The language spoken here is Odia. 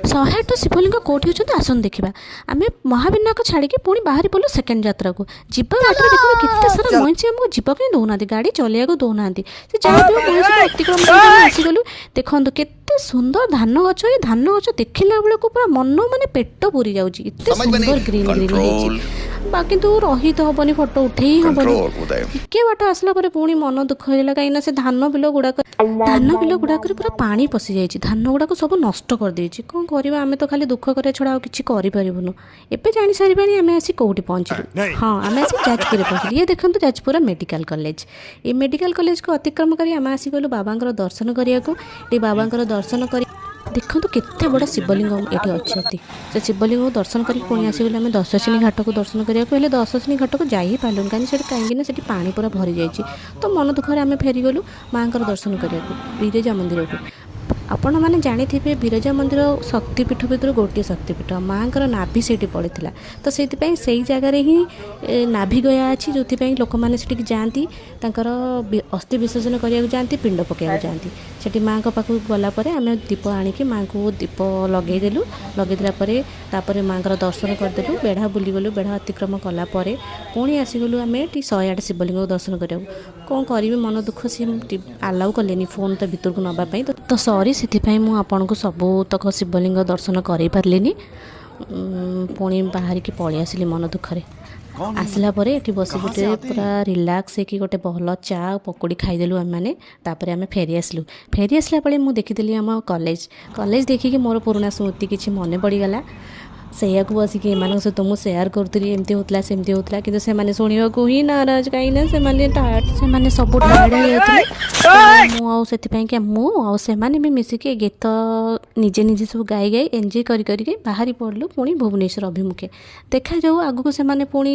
108 ଶିବଲିଙ୍ଗ କେଉଁଠି ଅଛନ୍ତି, ଆସନ୍ତୁ ଦେଖିବା। ଆମେ ମହାବିନାୟକ ଛାଡ଼ିକି ପୁଣି ବାହାରି ପଡ଼ିଲୁ ସେକେଣ୍ଡ ଯାତ୍ରାକୁ। ଯିବା ବାଟରେ ଦେଖନ୍ତୁ, କେତେ ସାରା ମଇଁଷି ଆମକୁ ଯିବାକୁ ହିଁ ଦେଉନାହାନ୍ତି, ଗାଡ଼ି ଚଲେଇବାକୁ ଦେଉନାହାନ୍ତି। ସେ ଯାହା ବି ହଉ, ମଇଁଷିକୁ ଅତିକ୍ରମ କରିକି ଆମେ ଆସିଗଲୁ। ଦେଖନ୍ତୁ, କେତେ ସୁନ୍ଦର ଧାନ ଗଛ। ଏ ଧାନ ଗଛ ଦେଖିଲା ବେଳକୁ ପୁରା ମନ ମାନେ ପେଟ ପୁରି ଯାଉଛି। ଏତେ समझ में ସୁନ୍ଦର नहीं। ଗ୍ରୀନ୍ ଗ୍ରୀନ୍ ହେଇଛି। Control. ବା କିନ୍ତୁ ରହି ତ ହବନି, ଫଟୋ ଉଠେଇ ହିଁ ହବନି। Control, Uday. ଟିକେ ବାଟ ଆସିଲା ପରେ ପୁଣି ମନ ଦୁଃଖ ହେଇଗଲା, କାହିଁକିନା ସେ ଧାନ ବିଲ ଗୁଡ଼ାକରେ ପୁରା ପାଣି ପଶିଯାଇଛି, ଧାନ ଗୁଡ଼ାକ ସବୁ ନଷ୍ଟ କରିଦେଇଛି। କ'ଣ କରିବା? ଆମେ ତ ଖାଲି ଦୁଃଖ କରିବା ଛଡ଼ା ଆଉ କିଛି କରିପାରିବୁନୁ। ଏବେ ଜାଣିସାରିବାଣି ଆମେ ଆସି କେଉଁଠି ପହଞ୍ଚିଲୁ। ହଁ, ଆମେ ଆସି ଯାଜପୁରରେ ପହଞ୍ଚିଲୁ। ଇଏ ଦେଖନ୍ତୁ, ଯାଜପୁର ମେଡ଼ିକାଲ କଲେଜ। ଏ ମେଡ଼ିକାଲ କଲେଜକୁ ଅତିକ୍ରମ କରି ଆମେ ଆସିଗଲୁ ବାବାଙ୍କର ଦର୍ଶନ କରିବାକୁ। ଏଠି ବାବାଙ୍କର ଦର୍ଶନ କରି ଦେଖନ୍ତୁ, କେତେ ବଡ଼ ଶିବଲିଙ୍ଗ ଏଠି ଅଛନ୍ତି। ସେ ଶିବଲିଙ୍ଗକୁ ଦର୍ଶନ କରିକି ପୁଣି ଆସିଗଲୁ ଆମେ ଦଶଶିନୀ ଘାଟକୁ ଦର୍ଶନ କରିବାକୁ। ହେଲେ ଦଶଶିନୀ ଘାଟକୁ ଯାଇ ହିଁ ପାରିଲୁନି, କାହିଁକିନା ସେଠି ପାଣି ପୁରା ଭରିଯାଇଛି। ତ ମନ ଦୁଃଖରେ ଆମେ ଫେରିଗଲୁ ମାଆଙ୍କର ଦର୍ଶନ କରିବାକୁ ବିରଜା ମନ୍ଦିରକୁ। ଆପଣମାନେ ଜାଣିଥିବେ, ବିରଜା ମନ୍ଦିର ଶକ୍ତିପୀଠ ଭିତରୁ ଗୋଟିଏ ଶକ୍ତିପୀଠ। ମାଆଙ୍କର ନାଭି ସେଇଠି ପଡ଼ିଥିଲା, ତ ସେଇଥିପାଇଁ ସେଇ ଜାଗାରେ ହିଁ ନାଭି ଗୟା ଅଛି, ଯେଉଁଥିପାଇଁ ଲୋକମାନେ ସେଠିକି ଯାଆନ୍ତି, ତାଙ୍କର ଅସ୍ଥି ବିସର୍ଜନ କରିବାକୁ ଯାଆନ୍ତି, ପିଣ୍ଡ ପକାଇବାକୁ ଯାଆନ୍ତି। ସେଠି ମାଆଙ୍କ ପାଖକୁ ଗଲା ପରେ ଆମେ ଦୀପ ଆଣିକି ମାଆଙ୍କୁ ଦୀପ ଲଗେଇଦେଲୁ। ଲଗେଇଦେଲା ପରେ ତାପରେ ମାଆଙ୍କର ଦର୍ଶନ କରିଦେଲୁ, ବେଢ଼ା ବୁଲିଗଲୁ। ବେଢ଼ା ଅତିକ୍ରମ କଲା ପରେ ପୁଣି ଆସିଗଲୁ ଆମେ ଏଠି 108 ଶିବଲିଙ୍ଗକୁ ଦର୍ଶନ କରିବାକୁ। କ'ଣ କରିବି, ମନ ଦୁଃଖ, ସିଏ ଆଲାଉ କଲେନି ଫୋନ୍ ତ ଭିତରକୁ ନେବା ପାଇଁ। ତ ସରି, ସେଥିପାଇଁ ମୁଁ ଆପଣଙ୍କୁ ସବୁତକ ଶିବଲିଙ୍ଗ ଦର୍ଶନ କରେଇ ପାରିଲିନି। ପୁଣି ବାହାରିକି ପଳେଇ ଆସିଲି ମନ ଦୁଃଖରେ। ଆସିଲା ପରେ ଏଠି ବସି ଗୋଟେ ପୁରା ରିଲାକ୍ସ ହେଇକି ଗୋଟେ ଭଲ ଚା ଆଉ ପକୁଡ଼ି ଖାଇଦେଲୁ ଆମେମାନେ। ତାପରେ ଆମେ ଫେରି ଆସିଲୁ। ଫେରି ଆସିଲା ବେଳେ ମୁଁ ଦେଖିଦେଲି ଆମ କଲେଜ। କଲେଜ ଦେଖିକି ମୋର ପୁରୁଣା ସ୍ମୃତି କିଛି ମନେ ପଡ଼ିଗଲା। ସେଇଆକୁ ବସିକି ଏମାନଙ୍କ ସହିତ ମୁଁ ସେୟାର କରୁଥିଲି, ଏମିତି ହେଉଥିଲା, ସେମିତି ହେଉଥିଲା। କିନ୍ତୁ ସେମାନେ ଶୁଣିବାକୁ ହିଁ ନାରାଜ, କାହିଁକିନା ସେମାନେ ଟାୟାର୍ଡ଼, ସେମାନେ ସବୁ ଟାୟାର୍ଡ଼ ହେଇଯାଇଥିଲେ। ତ ମୁଁ ଆଉ ସେଥିପାଇଁ କି ମୁଁ ଆଉ ସେମାନେ ବି ମିଶିକି ଏ ଗୀତ ନିଜେ ନିଜେ ସବୁ ଗାଇ ଗାଇ, ଏନ୍ଜୟ କରି କରିକି ବାହାରି ପଡ଼ିଲୁ ପୁଣି ଭୁବନେଶ୍ୱର ଅଭିମୁଖେ। ଦେଖାଯାଉ ଆଗକୁ ସେମାନେ ପୁଣି